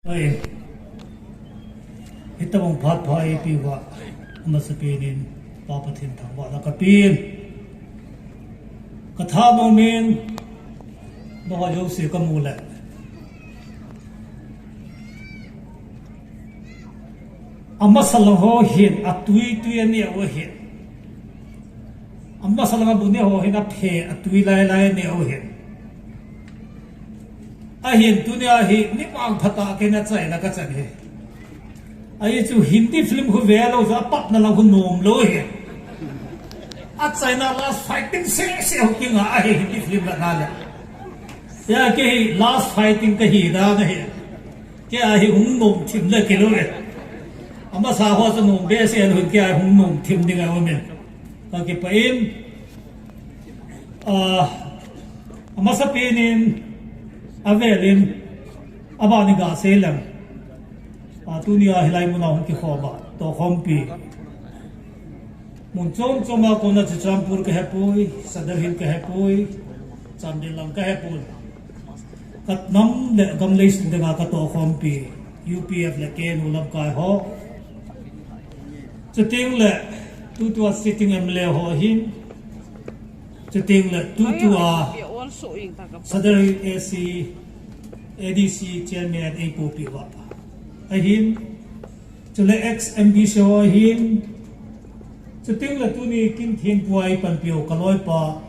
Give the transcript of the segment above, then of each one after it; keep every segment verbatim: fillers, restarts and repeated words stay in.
Oi, hitabang phat pha eipe uva, amasapen in Pa Pathen thangvahna kapin. Ka thanom in, nangho jouse kamu le. Amasa lang ho hin, atui tui aneh u ahin. Amasa lang a bu neh ho hin, aphe atui lai lai aneh u ahin. Ahin tunia hi, ni vang phatah a kei na chaina kachan hi. Ahi chu Hindi film khu ve lou chu apatna lang khu nom lou ahi. Achaina last fighting se se ho kinga ahi Hindi film la na le. Ya kei hi last fighting kahi dan ahi. Kei a hi hung nom thim le kei lou le. Amasa ho chu nom behseh lou, kei a hi hung nom thim ding a um in. Kakipah in. Ah, amasapen in, avel in, aban in gasei leng. Ah, tunia hilai muna hung kikhom a, tohkhompi. Mun chom chom a kona Churachandpur kahepoi, Sadar Hill kahepoi, Chandel lang kahepoi. Ka nam le gam leiset dinga katohkhompi, U P F le K N U lamkai ho. Chuteng le tutua sitting M L A ho ahin. Chuteng le tutua Sadar Hill A C, A D C chairman eipuipi uva ahin. Chule ex M D C ho ahin. Chuteng le tuni kin thempu a eipanpiu kaloipa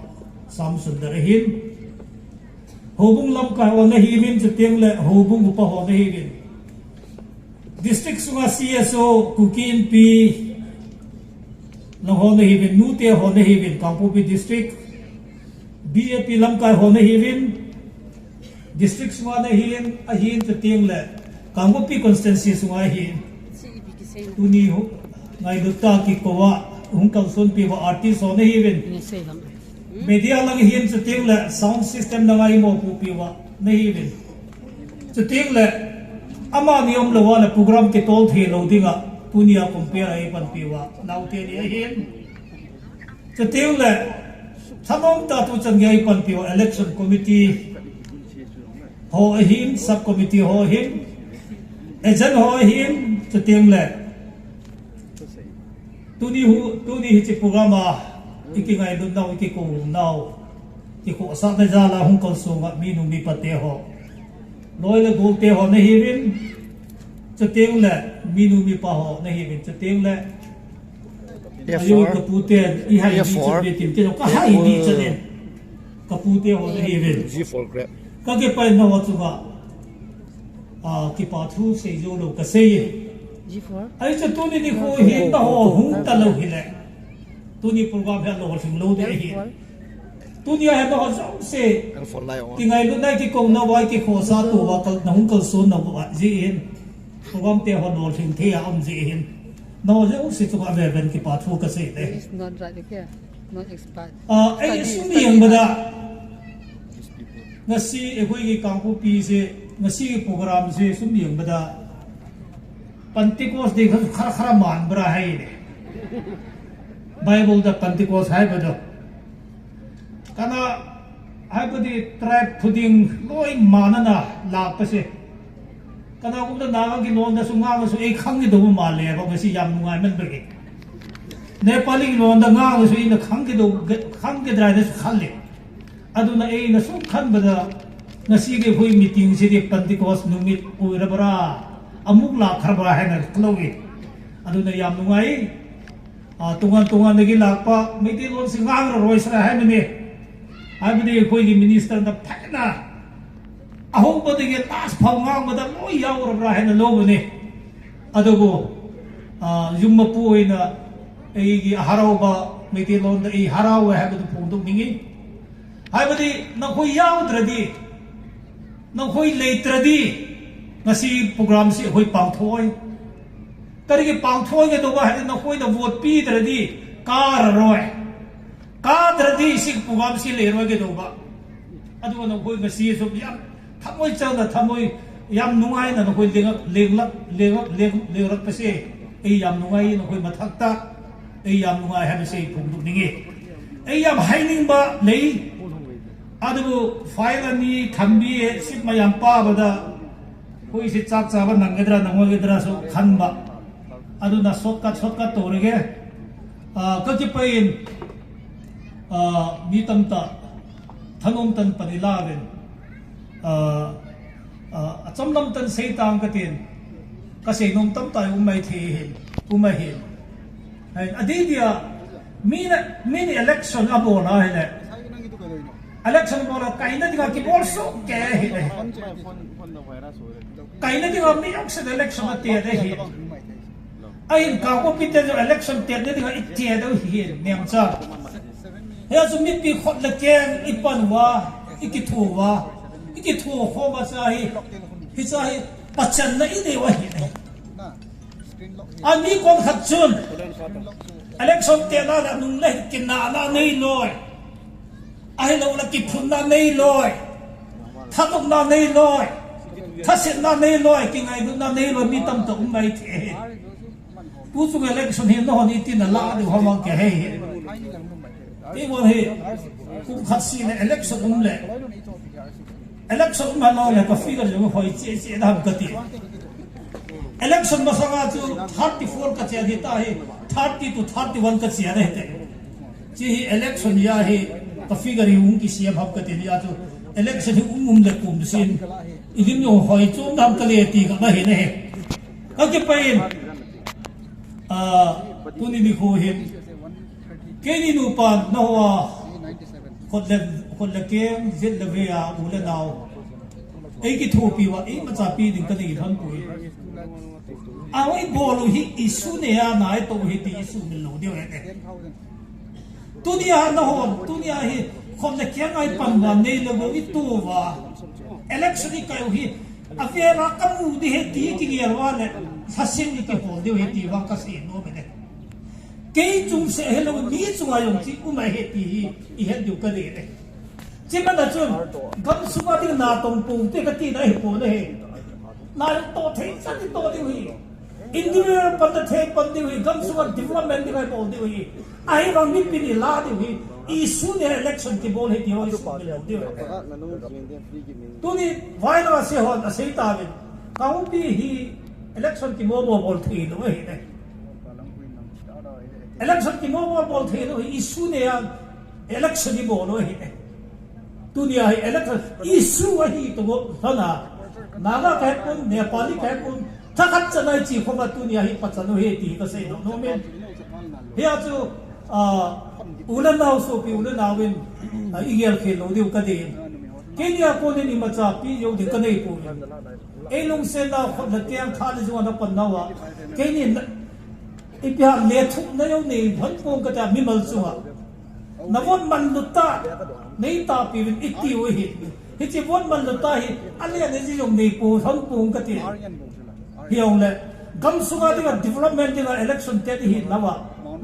Samsundar ahin. Houbung lamkai ho nahiuvin, chuteng le houbung upa ho nahiuvin. District sunga C S O, Kuki Inpi lang ho nahiuvin, nute ho nahiuvin, Kangpokpi District, B J P lamkai ho nahiuvin, District sunga nahin, ahin chuteng le Kangpokpi constituency sunga ahin. Tuni hu, ngailut tah a kikou a, hung kalsonpi uva artist ho nahiuvin. Media lang ahin chuteng le sound system lang a eimopopi uva nahiuvin. Chuteng le amani umlou a le program kitol thei lou dinga, tunia compare a eipanpi uva naote ni ahin. Chuteng le thanom tah a tuchan gei a eipanpi uva election committee ho ahin, sub committee ho ahin, agent ho ahin, chuteng le tuni hu, tuni hiche program a ikingailutnau, ikikounau, kikhohsahna jal a hung kalsong a minu mipate ho, loi le golte ho nahiuvin, chuteng le minu mipa ho nahiuvin, chuteng le ayu kapute, ihai ding chan ve tin, kei jong kahai ding chan in, kapute ho nahiuvin. Kakipah in nangho chunga ah, kipa thu seijou lou kasei e. Ahi chu tuni nikho hi nangho hung talou hile, tuni program hi alolhing lou ding ahi. Tunia hi nangho jouse kingailutna, kikouna uva, kikhohsah tou uva, kal, nahung kalsonnau jeh hin, program te ho lolhing thei a um jeh hin, nangho jouse chunga avelven kipa thu kasei e. Ah, ei sum yengbada, ngasi eikhoi ki Kangpokpi se, ngasi program se sum yengbada, Pentecost ding kha, kha, kha man bra hai le. Bible da Pentecost haiba do. Kana haibadi tribe khuding loi mana na lakpa se. Kana kumta na kilonda su nga su ei khangkidou ma le ba, ngasi yam nungai man bra ke. Nepali kilonda nga su eina khangkidou, khangkidrai na su khal le. Aduna eina sukhan bada, ngasi eikhoi meeting se di Pentecost numit oira bra, amuk la khar bra haina kalou e. Aduna yam nungai, ah, tungan tungan dagi lakpa, Meitei lon se ngang ra roi sara haimane. Haibadi eikhoi minister na phaina, ahouba dagi last phao ngang bada loi yau ra bra haina lou bane. Adubu, ah, jum mapu eina, eigi aharauba, Meitei londa ei harau e haibadu phongdoh ninge. Haibadi, nakhoi yautradi, nakhoi leitradi, ngasi program se eikhoi pangthoi. Karigi pangthoi kidou ba, haidi nakhoina vote pitradi, kararoi. Katradi si program se leiroi kidou ba. Aduba nakhoi ngasi sum yam, thamoi chalna, thamoi yam nungaina nakhoi lenglak, lenglak, lenglak, leng, lenglak pa se. Ei yam nungai nakhoi mathak ta. Ei yam nungai haina sei phongdoh ninge. Ei yam haining ba lei. Adubu file ani thambi e, sip ma yam pa bada. Koi si chak cha ba nang gedra, nang wa gedra so khan ba. Adu na shortcut, shortcut to rege. Ah, ka ki pa in, ah, mi tam ta, thanom tan pani la ven. Ah, ah, a chom lam tan sei tang ka tin. Ka sei nom tam ta um mai the hin, um mai hin. Hai, a di dia, mi na, mi ni election a bol a hi le. Election bol a kaina dinga kibol so ke hi le. Kaina dinga mi election, election a te de hi. A hin ka ko pi te election te de dinga i te de hi nem cha. Hia chu mipi khut le keng i pan uva, i kithu uva, i kithu khom uva cha hi, hi cha hi, pachanna i nei uva hi. A mi kom khat chun, election te na la nung le kinahna nei loi. Ahilou le kiphunna nei loi. Thanopna nei loi. Thasetna nei loi, kingailutna nei loi, mi tam ta um mai the. Tu chung election hi nahon iti na la diu ham ke he. Ti bol hi. Kum khat si le election um le. Election um halou le ka figure jong hoi che che da ham ka ti. Election masanga chu thirty-four ka che hi ta hi, thirty to thirty-one ka che hi te. Chi hi election ya hi ka figure hi hung kisiam ham ka ti ya chu. Election hi um um le kum sin. I lim jong hoi chu um da ham ka le ti ka ba hi ne. Ka ki pa in. Ah, tuni nikho hin. Keini nupa na hoa. Khut le, khut le keng, jet le ve a, u le nao. Ei kithopi uva, imacha pi ding ka nei lhon poi. A hoi bol u hi issue nei a nai to hi ti issue mil lou diu ahi. Tunia nahon, tunia hi, khut le keng a i pan uva, nei le gou i to uva. Election i kai u hi, a vela ka mu ding ahi ti kigel uva le, lhasim i kihol diu ahi ti vang ka sei nom e. Kei chung seh hilou, mi chunga jong chi um ahi ti hi, i het diu ka nei e. Chi mana chun, gamsunga ding na tong pum te ka ti na hi pon ahi. Na to thei sa ti to diu hi. Individual pan na thei pan diu hi, gamsunga development ding ahi pon diu hi. Ahivang mipi ni la diu hi. Issue ni election kibol hi ti ho issue ni lo diu. Tuni vaina se hon a sei ta vin. Ka hung pi hi election kimo mo bol thei lo ahi ne. Election kimo mo bol thei lo hi issue ni a election i bol lo ahi ne. Tunia hi election issue ahi to go thana. Naga ka he pon, Nepali ka he pon, thakhat chanai chi khoma tunia hi pachan u hi ti ka sei nom nom e. Hia chu, ah, u le nao sopi u le nao in, ah, i gel khel lo diu ka dei. Keini a konin imacha pi jou ding ka nei poi. Ei lungsetna khut le keng tha le jung a na pan nau a. Keini na, ipi ham le thupna jou nei lhon pong ka ta mimal chunga. Na vote man lut ta, nei ta pi vin i ti u hi. Hichi vote man lut ta hi, a le nei ji jong nei po lhon pong ka ti. Hijongle, gamsunga dinga development dinga election te ti hi nawa.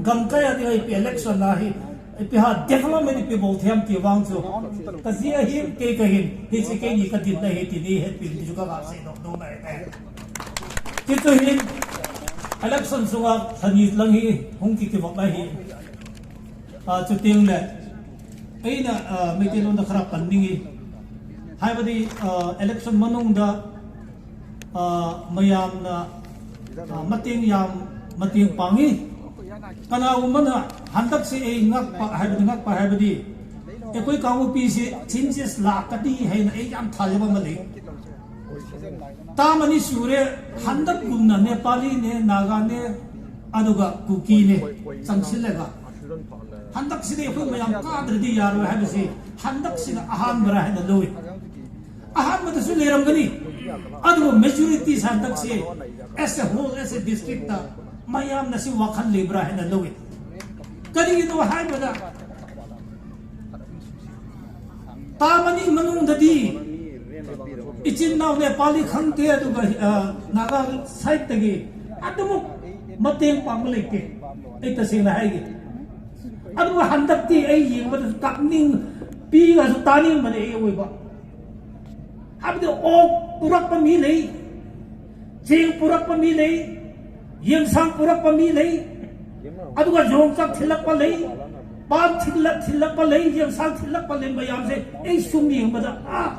Gamkai a dinga ipi election na hi, ipi ha development ipi bol them ti vang chu. Ka ji a hin, kei ka hin, hichi keini ka dinna hi ti ni hetpi ti chu ka ga sei nom nom e. Ti chu hin, election sunga lhani lang hi, hung ki kivop ahi. Ah, chuteng le, eina, ah, Meitei lon da khara pan ding e. Haibadi, ah, election manung da, ah, mayamna, ah, mateng yam, mateng pang e. Kana umana, handak se ei ngak pa, haibadi ngak pa, haibadi. Ekoi ka upi se, changes la ka di, haina ei yam tha le ba ma le. Tamani sure, handak gumna Nepali ne, Naga ne, aduga Kuki ne, changsil le ga. Handak si de khun mayam ka dre di yar hai basi, handak si na ahan bara hai na loi. Ahan ma su le ram gani. Aduga majority sa handak si, as a whole, as a district ta, mayam na si wakhan le bara hai na loi. Kani no hai bada. Tamani manung dadi. Ichin nau Nepali khangte aduga, ah, Naga side tagi. Adumuk mateng pang leite. Ei ta sing na hai gi. Aduga handak ti ei ying ma tak ning pi ga su taning ma le ei oi ba. Abdi ok purak pa mi lei. Jing purak pa mi lei. Yeng sang purak pa mi lei. Aduga jong chak thilak pa lei. Pan thilak, thilak pa lei. Yeng sang thilak pa lei. Mayam se. Ei sum yeng ma da. Ah.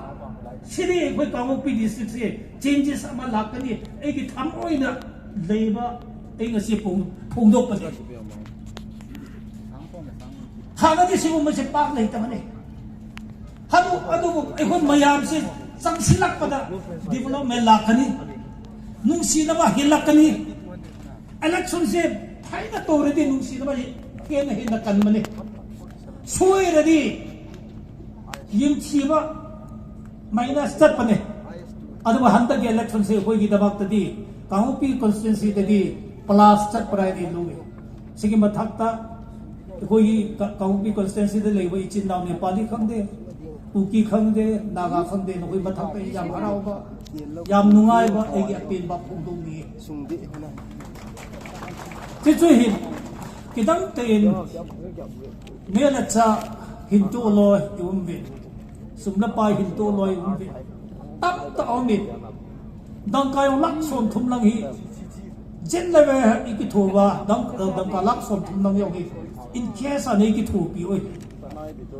Siri khoi Kangpokpi district se changes ama lakani, ei kitham oina leiba, ei ngasi phung, phungdoh pa se. Hana di si umma se pak lei ta mane. Hanu, adu, ei khoi mayam se, chang silak pa da, development lakani. Nung si na ba hilak kani. Election se, phaina to re di nung si na ba hi, kena hi na kan mane. Sui re di, yin thi ba, minus chat pa ne. Adu ba hanta ki election se, khoi ki dabak ta di, Kangpokpi constituency ta di, plus chat pa rai di lu. Sige mathak ta, Khoi Ka-, Kangpokpi constituency te lei ba ichin nau Nepali khang de, Kuki khang de, Naga khang de, na khoi mathak te yam harau ba, yam nungai ba, ei ki apin ba phung dung ni. Ti chu hin, kidang te in, me la cha hin tu loi i um vin, sum la pai hin tu loi i um vin, tam ta om in, Dangka jong lakh som thum lang hi. Jet le ve i kitho va, dang, dang, dangka lakh som thum lang jong hi. In case a nei kithopi oi.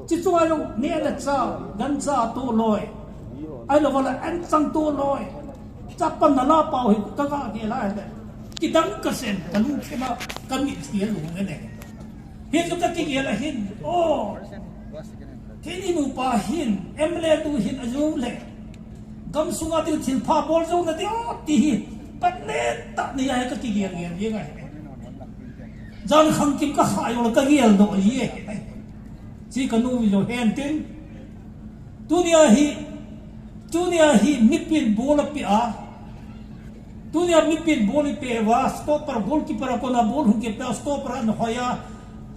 Chi chunga jong ne le cha, gan cha to loi. Ai lo va la an chang to loi. Cha pan na la pau hi ka ga ke la he. Kidang ka sen, ka lung khe ma, ka mit thia lung ne ne. Hi chu ka kigel a hin. Oh. Keini nupa hin, M L A tu hin a jong le. Gam sunga ding thil pha bol jong na ding, oh, ti hi. Pat le ta ni ai ka kigel gel jeng ahi. Jan khang kim ka kha jong le ka gel doh ji e. Chi ka nu mi jong hen tin. Tunia hi, tunia hi mipin bol a pi a. Tunia mipin bol i pe va, stopper, goalkeeper a kona bol hung kipe a, stopper an hoiya,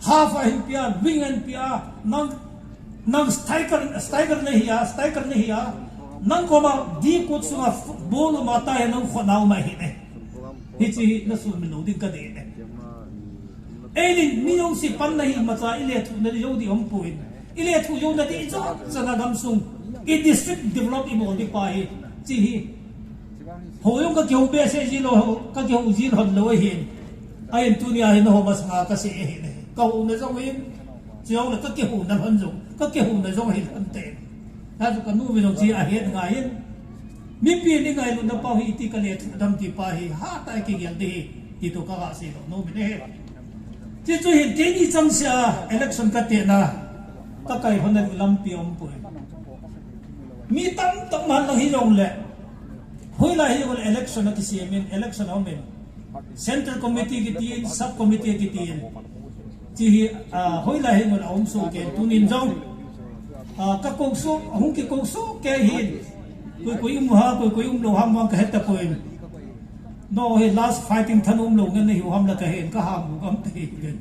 half a hin pia, wing an pia, nang, nang striker, striker na hi a, striker na hi a, nang koma di kut sunga f-, bol uma ta ya nang khonau mai hi ne. Hichi hi na sun min lo ding ka de ne. Ei ni, mi jong si pan na hi macha i le thu na di jong di om puin. I le thu jong na di i jong chana gam sung. I district develop i bol di pa hi. Chi hi. Ho jong ka kihou be se ji lo, ka kihou ji lhon lo ahin. Ahin tunia hin ho masanga ka se ahin. Ka hou na jong hin. Chi jong le ka kihou na lhon jong. Ka kihou na jong hin lhon te. Ka chu ka nu ve jong chi ahin ngai hin. Mipi ni ngai lu na pau hi iti ka le thu dam ti pa hi. Ha ta kigel di hi. Ti to ka ga se lo. No mi ne he. Chi chu hin keini chang sia election ka te na. Ka kai hon na lampi om pui. Mi tam tam man lang hi jong le. Hoilai hi jong le election a kisem in, election a um in. Central committee kiti in, sub committee kiti in. Chi hi, ah, hoilai hi jong le a um so ke tunin jong. Ah, ka kong so, hung ki kong so ke hin. Koi koi um ha, koi koi um lo ham vang ka het ta poi. No, hi last fighting than um lo ngen na hi ham la ka hin ka ham u gam te hi.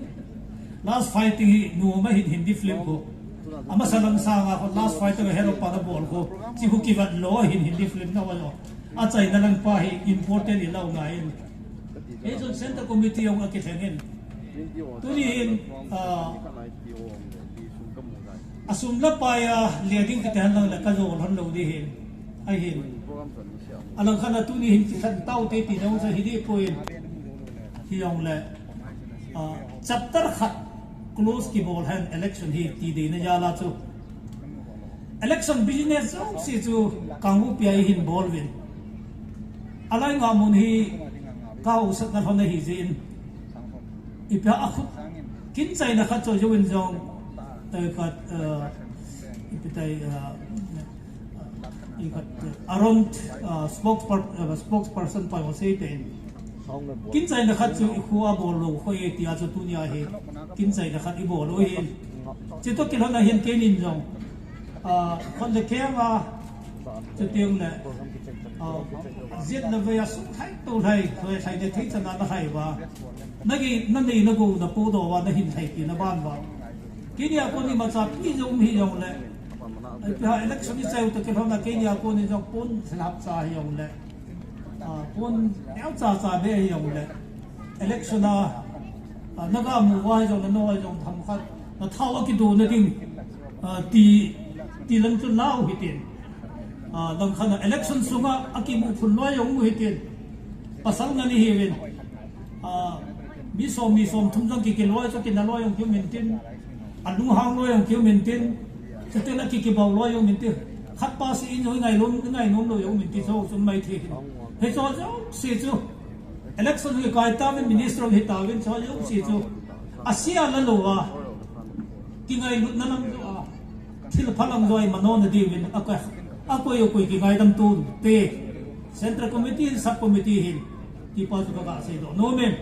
Last fighting hi nu ma hin Hindi film ko. Ama sa lang sa nga ko last fighting hero pa na bol ko. Chi ko kivat lo hin Hindi film na wa lo. A chai na lang pa hi important i lo ngai in. Hi jong center committee jong a kitheng in. Tuni hin, ah, a sum la pai a le ding kiti han lang le ka jol hon lo di hin. Ahin. A lang khan a tuni hin kikhen tau te ti dong sa hi di poi. Hi jong le, ah, chapter khat close kibol hen election hi ti de na ja la chu. Election business jong si chu Kangpokpi a i hin bol vin. A lai nga mun hi ka u sat na lhon na hi jin. Ipi a khu kin chai na khat cho jo in jong, eh, khat, eh, ipi tai, eh, i khat, eh, Aaron, eh, spokesper-, eh, spokesperson pa ho sei te in. Kin chai na khat chu i khu a bol lo kho e ti a chu tunia hi. Kin chai na khat i bol lo hi. Chi to kilhon na hin keinin jong. Ah, khon le keng a, chutiang le, ah, ziat le vei a sung thai to thai, thai, thai de thei chana na thai va. Na gi, na nei na go na po do va, na hin thai ti na ban va. Keini a kon imacha pi jong hi jong le. Ai pi ha election i cheu ta ke hom na keini a kon i jong pon thil hap cha hi jong le. Ah, pon neo cha cha be hi jong le. Election a, ah, na ga mu va hi jong le, no hi jong tham khat. Na thau a kido na ding. Ah, ti, ti lang chu lau hi tin. Ah, lang khan a election sunga a kimu phun loi jong mu hi tin. Pasal nga ni hi vin. Ah, mi som, mi som thum jong ki, ki loi chu ki na loi jong ki min tin. A lu hang loi jong ki min tin. Chu tin a ki, ki bau loi jong min tin. Thakpa si in hoi ngai lom, ngai nom lou jong min ti cho chu mai thei hin. He cho jong si chu. Election hoi kai ta vin, minister hoi ta vin cho jong si chu. A sia la lou a. Kingailutna lam jo a. Thil phalang jo a i mano na diuvin a koi. A koi o koi kingaidam tu te. Central committee, sub committee hin. Ti pa chu ka ga sei doh nom in.